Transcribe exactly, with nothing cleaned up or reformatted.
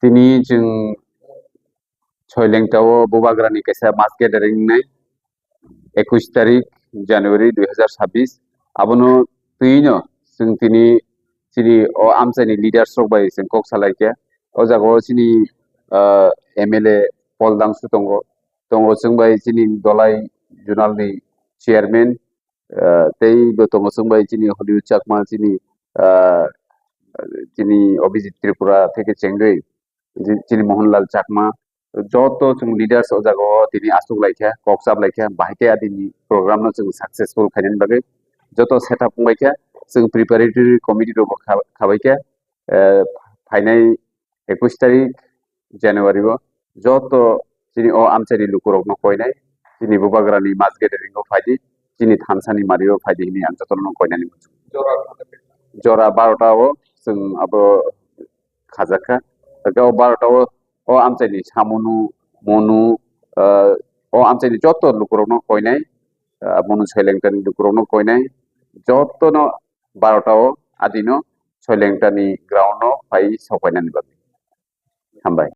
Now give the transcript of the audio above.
Tini chwng Soilengta o Bubagrani kaisa mass gathering wngnai, ekush tarik January dui hazar sabbish. Abono twino chwng tini chini o amchaini leaders rok bai chwng kok salaikha. O jaga o chini, ah, M L A Paul Dangsu tongo, tongo chwng bai chini Dolai Zonal ni chairman, ah, tei bo tongo chwng bai chini Hollywood Chakma, chini, ah, chini Abhijit Tripura theke chengwi, chini Mohanlal Chakma, joto chwng leaders o jaga o tini achuk laikha, kok chap laikha, bahai khe adini program no chwng successful khainani bagwi joto setup wngbaikha. Chwng preparatory committee rok bo kha-, khabaikha, eh, phainai ekush tarik January o joto chini o amchaini lukurokno koinai, chini Bubagrani mass gathering o phaidi, chini thansani mario phaidi hwnwi ang jotono koinani muchungo. Jora barota o chwng abo khajakha. Tei o barota o, o amchaini samunu, munu, ah, o amchaini joto lukurokno koinai, ah, munu Soilengtani lukurokno koinai, jotono barota o adino Soilengtani ground o phai sopainani bagwi. Hambai.